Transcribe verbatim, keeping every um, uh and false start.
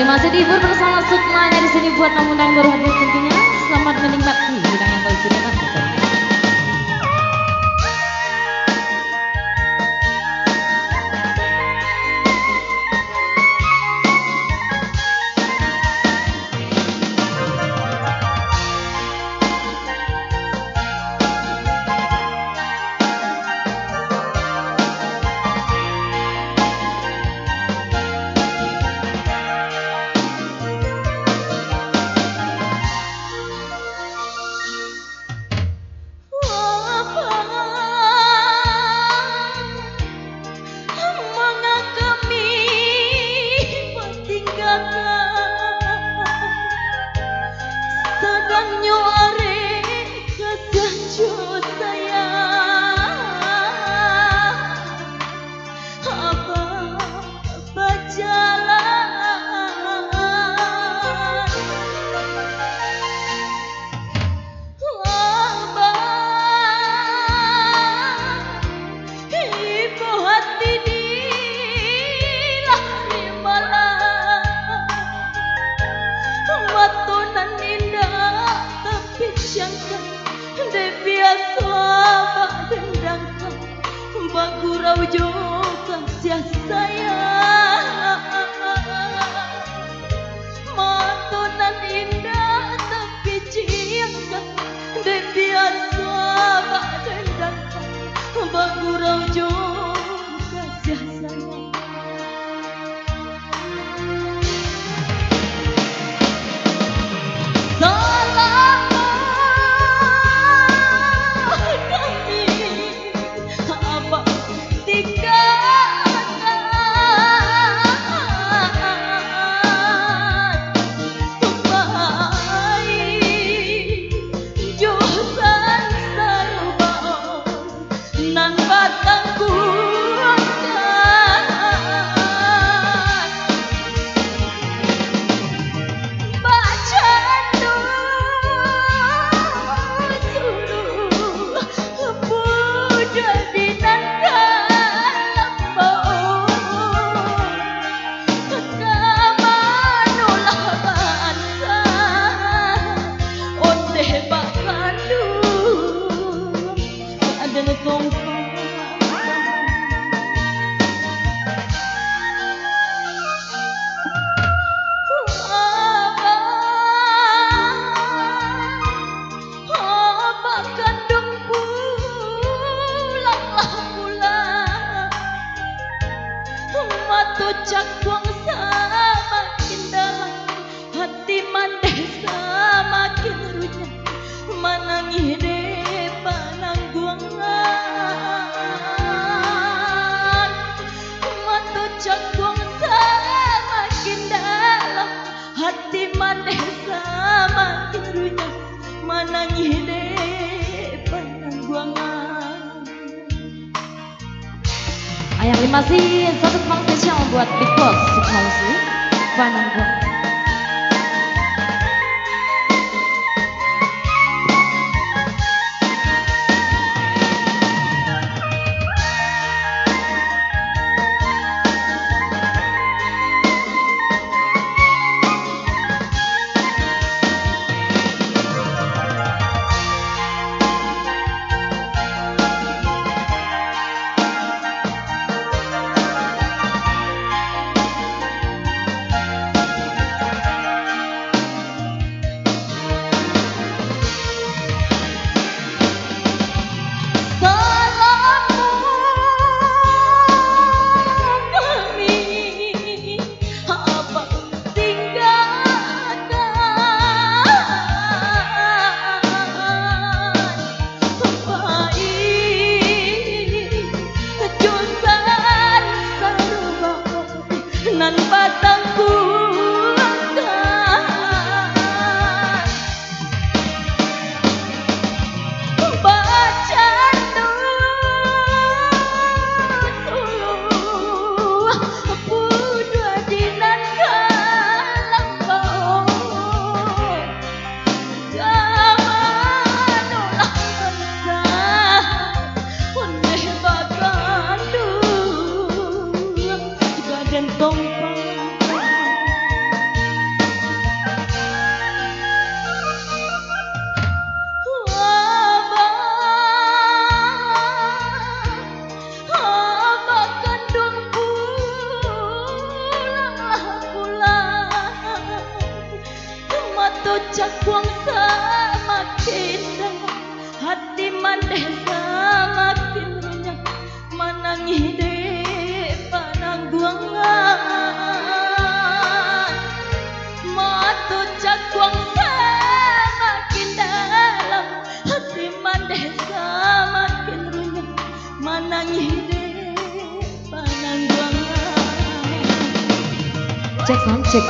Masih dihibur bersama Sukmanya di sini buat tamu undangan baru hadir tentunya. Selamat menikmati hidangan baru silakan. Manga kami batinggakan, sadangnyo arek kasiah jo sayang, Abah bajalan. Abah, ibo hati di lahari malam. Mato nan indak tapijamkan, dek biaso badendangkan, bagurau jo kasiah sayang. Mato nan indak tapijamkan, dek biaso badendangkan, bagurau jo kasiah sayang. Salah kami, Abah tinggakan. Pai jo sansaro baok nan batangguangkan. Bacando suluh budak di nan dalam baok. Ka manolah bansa ondeh bak kanduang, ka den kompak. Abah kanduang pulanglah pulang. Mato cakuang samakin dalam, hati mandeh samakin runyah, manangih dek panangguangan. Mato cakuang samakin dalam, hati mandeh samakin runyah, manangih dek panangguangan. Yang lima sih, satu tepang spesial buat Big Boss Sukma Muslim, Panangguang. Cakuang samakin dalam, hati mandeh samakin runyah, manangih dek panangguangan. Mato cakuang samakin dalam, hati mandeh samakin runyah, manangih dek panangguangan. Cek, sound check.